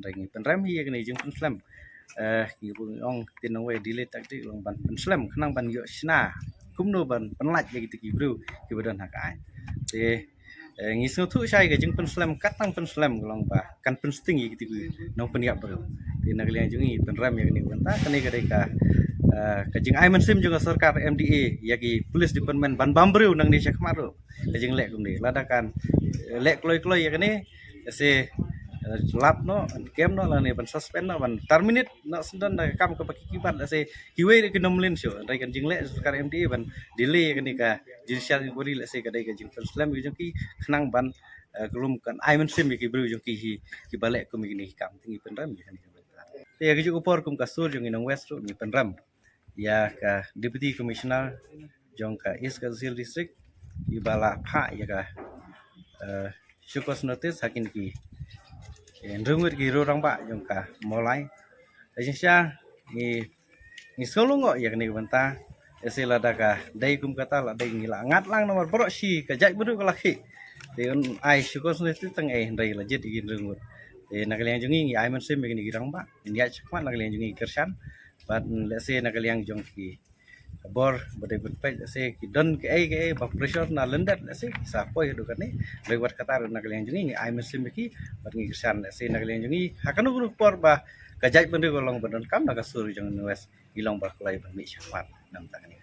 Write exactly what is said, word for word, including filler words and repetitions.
Hynrei ngi pynrem hi ïa kane ka jingpynslem. Eh, ngi ong tin nongwei delay tactic long ban pynslem khnang ban ïoh shna kumno ban pynlait ïa kita ki briew kiba don ha ka aiñ. Te eh, ngi sngewthuh shai ka jingpynslem, kat nang pynslem ka long ba kan pynsting ïa kita ki nongpynïap briew. Te na ka liang jong ngi pynrem ïa kane ka bynta, kane ka dei ka eh, ka jingai mynsiem jong ka sorkar M D A ïa ki police department ban bam briew nangne shakhmat ruh. Ka jingleh kumne, lada kan eh, leh kloi kloi ïa kane, lehse eh, lap noh, kem noh, lane ban suspend noh, ban terminate noh syndon da ka kam kaba ki kibat, lehse kiwei ruh kin ym mlien shuh. Hynrei kan jingleh sorkar M D A ban delay ïa kane ka judicial inquiry, lehse ka dei ka jingpynslem ïa jong ki khnang ban eh, ka lum kan ai mynsiem ïa ki briew jong ki hi kiba leh kum ïa kine ki kam. Te ngi pynrem ïa kane ka bynta. Te ïa kajuh ka por kum ka sur jong ngi nong West ruh ngi pynrem ïa ka Deputy Commissioner jong ka East Khasi Hills District iba la phah ïa ka eh, show cause notice ha kine ki eh, hynriew ngut ki riew rangbah jong ka Mawlai. Te jingshisha ngi ngi sngewlyngngoh ïa kane ka bynta. Lehse lada ka dei kum kata, la dei ngi la ngat lang namar baroh shi ka jaitbynriew ka la khih. Te un ai show cause notice tang ei, hynrei la jied ïa ki hynriew ngut. Te na ka liang jong ngi ngi ai mynsiem ïa kine ki rangbah, ngin ïaid shakhmat na ka liang jong ngi kyrshan. Bad lehse na ka liang jong ki bor ba dei ban peit, lehse ki don kaei kaei ba pressure na lyndet, lehse ki sa poi haduh kane. Hynrei wat kata ruh na ka liang jong ngi ngi ai mynsiem ïa ki bad ngi kyrshan. Lehse na ka liang jong ngi ha kano kano ka por ba ka jaitbynriew ka long ba donkam na ka sur jong nong West, ngi long ba kloi ban mih shakhmat na ka bynta kane.